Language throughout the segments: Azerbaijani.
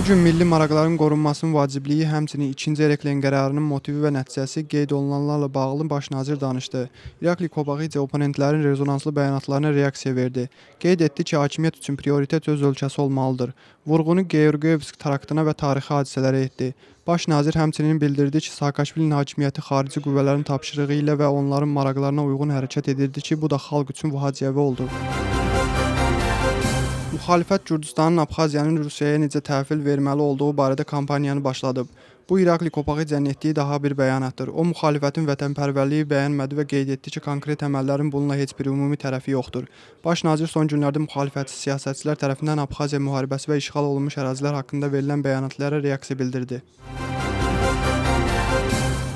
Bu gün milli maraqların qorunmasının vacibliyi, həmçinin ikinci Ereklerin qərarının motivi və nəticəsi qeyd olunanlarla bağlı baş nazir danışdı. İrakli Kobaxidze oponentlərin rezonanslı bəyanatlarına reaksiya verdi. Qeyd etdi ki, hakimiyyət üçün prioritet öz ölkəsi olmalıdır. Vurğunu Georgiyevsk teraktına və tarixi hadisələrə etdi. Baş nazir həmçinin bildirdi ki, Saakaşvilinin hakimiyyəti xarici qüvvələrin tapşırığı ilə və onların maraqlarına uyğun hərəkət edirdi ki, bu da xalq üçün faciəvi oldu. Müxalifət Gürcüstanın Abxaziyanın Rusiyaya necə təhvil verməli olduğu barədə kampaniyanı başladıb. Bu İrakli Kobaxidzenin etdiyi daha bir bəyanatdır. O müxalifətin vətənpərvərliyi bəyənmədi və qeyd etdi ki, konkret əməllərin bununla heç bir ümumi tərəfi yoxdur. Baş nazir son günlərdə müxalifətçi siyasətçilər tərəfindən Abxaziya müharibəsi və işğal olunmuş ərazilər haqqında verilən bəyanatlara reaksiya bildirdi.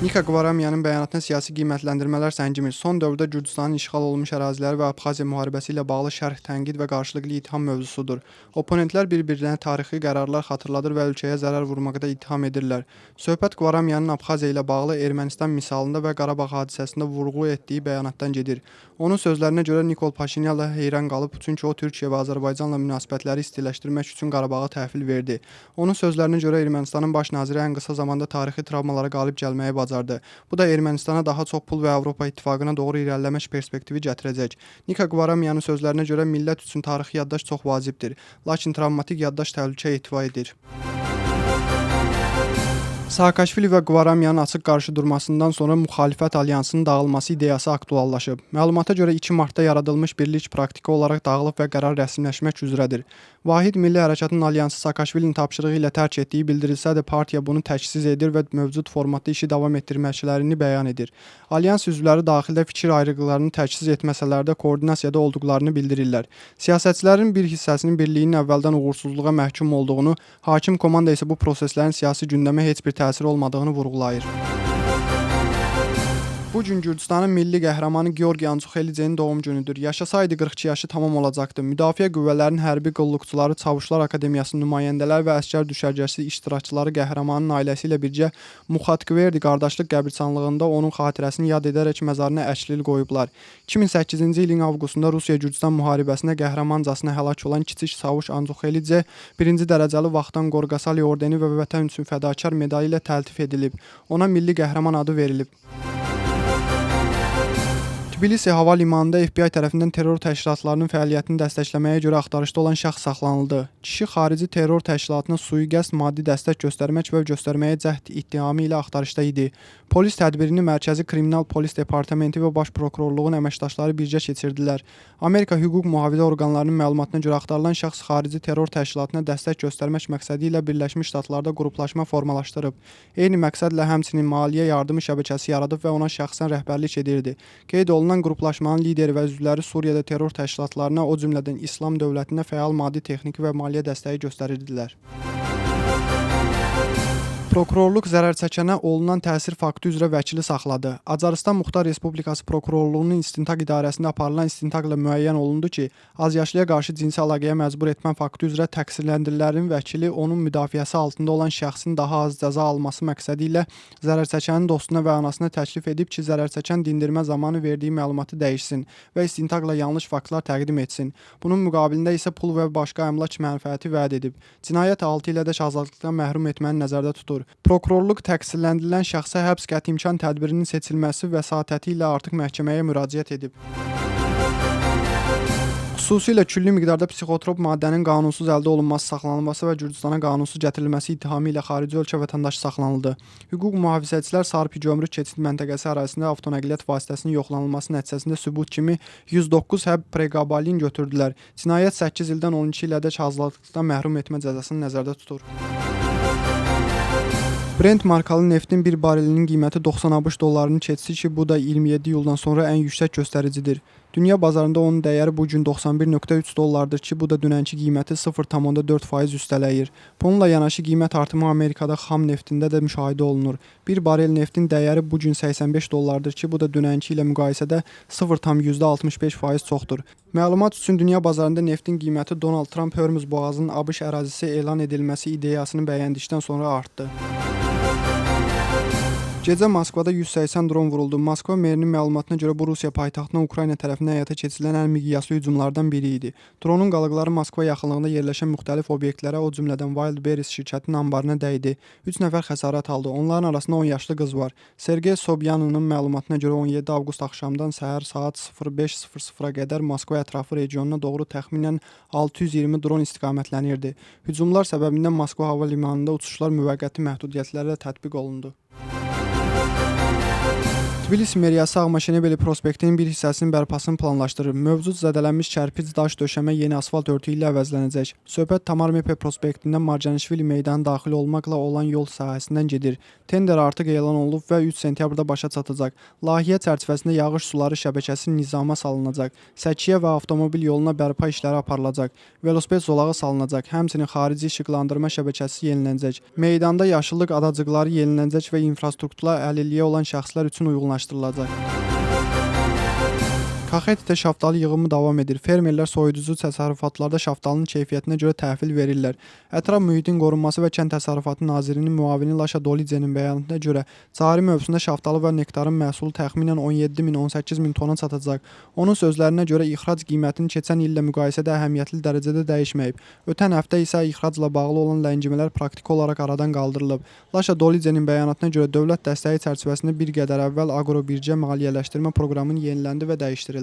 Nika Qvaramiyanın bəyanatına siyasi qiymətləndirmələr səngimir. Son dövrdə Gürcüstanın işğal olunmuş əraziləri və Abxaziya müharibəsi ilə bağlı şərh, tənqid və qarşılıqlı ittiham mövzusudur. Oponentlər bir-birlərinə tarixi qərarlar xatırladır və ölkəyə zərər vurmaqda ittiham edirlər. Söhbət Qvaramiyanın Abxaziya ilə bağlı Ermənistan misalında və Qarabağ hadisəsində vurğu etdiyi bəyanatdan gedir. Onun sözlərinə görə Nikol Paşinyanla heyran qalıb, çünki o Türkiyə və Azərbaycanla münasibətləri istiləşdirmək üçün Qarabağı təhvil verdi. Onun sözlərinə görə Ermənistanın baş naziri ən qısa zamanda tarixi travmalara qalib gəlməyi bacardı. Bu da Ermənistana daha çox pul və Avropa İttifaqına doğru irəliləmək perspektivi gətirəcək. Nika Qvaramiyanın sözlərinə görə millət üçün tarixi yaddaş çox vacibdir, lakin travmatik yaddaş təhlükə ehtiva edir. Saakaşvili və Qvaramiyanın açıq qarşıdurmasından sonra müxalifət alyansının dağılması ideyası aktuallaşıb. Məlumata görə 2 martda yaradılmış birlik praktiki olaraq dağılıb və qərar rəsmiləşmək üzrədir. Vahid Milli Hərəkatın alyansı Saakaşvilinin tapşırığı ilə tərk etdiyi bildirilsə də partiya bunu təchsiz edir və mövcud formatda işi davam etdirməklərini bəyan edir. Alyans üzvləri daxildə fikir ayrılıqlarını təchsiz etməsələr də koordinasiyada olduqlarını bildirirlər. Siyasətçilərin bir hissəsinin birliyinin əvvəldən uğursuzluğa məhkum olduğunu, hakim komanda isə bu proseslərin siyasi gündəmə heç bir təsiri olmadığını vurğulayır. Bu gün Gürcüstanın milli qəhrəmanı Georgi Ancuxelidzenin doğum günüdür. Yaşasaydı 42 yaşı tamam olacaqdı. Müdafiə qüvvələrinin hərbi qulluqçuları, Çavuşlar Akademiyasının nümayəndələri və əsgər düşərgəsi iştirakçıları qəhrəmanın ailəsi ilə birgə Muxatkverdi qardaşlıq qəbirstanlığında onun xatirəsini yad edərək məzarına əklil qoyublar. 2008-ci ilin avqustunda Rusiya-Gürcüstan müharibəsində qəhrəmancasına həlak olan kiçik Çavuş Ancuxelidze birinci dərəcəli Vaxtan Qorqasali ordeni və Vətən üçün fədakar medalı ilə təltif edilib. Ona milli qəhrəman adı verilib. Tbilisi hava limanında FBI tərəfindən terror təşkilatlarının fəaliyyətini dəstəkləməyə görə axtarışda olan şəxs saxlanıldı. Kişi xarici terror təşkilatına sui-qəsd maddi dəstək göstərmək və göstərməyə cəhd ittihamı ilə axtarışda idi. Polis tədbirini Mərkəzi Kriminal Polis Departamenti və Baş Prokurorluğun əməkdaşları birgə keçirdilər. Amerika hüquq mühafizə orqanlarının məlumatına görə axtarılan şəxs xarici terror təşkilatına dəstək göstərmək məqsədi ilə Birləşmiş Ştatlarda qruplaşma formalaşdırıb. Eyni məqsədlə həmçinin maliyyə yardımı şəbəkəsi yaradıb və ona şəxsən rəhbərlik edirdi. Qeyd olunan qruplaşmanın lideri və üzvləri Suriyada terror təşkilatlarına, o cümlədən İslam dövlətinə fəal maddi, texniki və maliyyə dəstəyi göstərirdilər. Prokurorluq zərər çəkənə olunan təsir faktı üzrə vəkili saxladı. Acarıstan Muxtar Respublikası Prokurorluğunun İstintaq İdarəsində aparılan istintaqla müəyyən olundu ki, azyaşlıya qarşı cinsi əlaqəyə məcbur etmə faktı üzrə təqsirləndirilənin vəkili onun müdafiəsi altında olan şəxsin daha az cəza alması məqsədi ilə zərər çəkənin dostuna və anasına təklif edib ki, zərər çəkən dindirmə zamanı verdiyi məlumatı dəyişsin və istintaqla yanlış faktlar təqdim etsin. Bunun müqabilində isə pul və başqa əmlak mənfəəti vəd edib. Cinayət 6 ilədək azadlıqdan məhrum etməni nəzərdə tutur. Prokurorluq təqsirləndirilən şəxsə həbs qəti imkan tədbirinin seçilməsi vəsatəti ilə artıq məhkəməyə müraciət edib. Xüsusilə külli miqdarda psixotrop maddənin qanunsuz əldə olunması, saxlanılması və Gürcüstana qanunsuz gətirilməsi ittihamı ilə xarici ölkə vətəndaşı saxlanıldı. Hüquq mühafizəçilər Sarpi gömrük keçid məntəqəsi ərazisində avtonəqliyyat vasitəsinin yoxlanılması nəticəsində sübut kimi 109 həb preqabalin götürdülər. Cinayət 8 ildən 12 ilədək azadlıqdan məhrum etmə cəzasını nəzərdə tutur. Brent markalı neftin bir barelinin qiyməti 90 ABŞ dollarını keçdi ki, bu da 27 iyuldan sonra ən yüksək göstəricidir. Dünya bazarında onun dəyəri bu gün 91.3 dollardır ki, bu da dünənki qiyməti 0,4% üstələyir. Bununla yanaşı qiymət artımı Amerikada xam neftində də müşahidə olunur. Bir barel neftin dəyəri bu gün 85 dollardır ki, bu da dünənki ilə müqayisədə 0,65% çoxdur. Məlumat üçün dünya bazarında neftin qiyməti Donald Trump Hörmüz boğazının ABŞ ərazisi elan edilməsi ideyasını bəyəndikdən sonra artdı. Gecə Moskvada 180 dron vuruldu. Moskva merinin məlumatına görə bu Rusiya paytaxtına Ukrayna tərəfindən həyata keçirilən ən miqyaslı hücumlardan biri idi. Dronun qalıqları Moskva yaxınlığında yerləşən müxtəlif obyektlərə, o cümlədən Wildberries şirkətinin anbarına dəydi. 3 nəfər xəsarət aldı. Onların arasında 10 yaşlı qız var. Sergey Sobyaninın məlumatına görə 17 avqust axşamdan səhər saat 05:00-a qədər Moskva ətrafı regionuna doğru təxminən 620 dron istiqamətlənirdi. Hücumlar səbəbindən Moskva hava limanında uçuşlar müvəqqəti məhdudiyyətlərlə tətbiq olundu. Tbilisi meriyası Ağmaşenebeli prospektinin bir hissəsinin bərpasını planlaşdırır. Mövcud zədələnmiş kərpic daş döşəmə yeni asfalt örtüyü ilə əvəzlənəcək. Söhbət Tamar Mepe prospektindən Marcanişvili meydanı daxil olmaqla olan yol sahəsindən gedir. Tender artıq elan olunub və 3 sentyabrda başa çatacaq. Layihə çərçivəsində yağış suları şəbəkəsi nizama salınacaq. Səkiyə və avtomobil yoluna bərpa işləri aparılacaq. Velosiped zolağı salınacaq. Həmçinin xarici işıqlandırma şəbəkəsi yenilənəcək. Meydanda yaşıllıq adacıqları yenilənəcək və infrastruktura əlilliyi olan şəxslər üçün uyğunlaşdırılacaq. Kaxetidə şaftalı yığımı davam edir. Fermerlər soyuducu təsərrüfatlarda şaftalının keyfiyyətinə görə təhvil verirlər. Ətraf mühitin qorunması və kənd təsərrüfatı nazirinin müavini Laşa Dolidzenin bəyanatına görə cari mövsümdə şaftalı və nektarın məhsulu təxminən 17 min, 18 min tona çatacaq. Onun sözlərinə görə ixrac qiymətinin keçən illə müqayisədə əhəmiyyətli dərəcədə dəyişməyib. Ötən həftə isə ixracla bağlı olan ləngimələr praktiki olaraq aradan qaldırılıb. Laşa Dolidzenin bəyanatına görə dövlət dəstəyi çərçivəsində bir qədər əvvəl Aqrobircə maliyyələşdirmə proqramının yeniləndi və dəyişdirildi.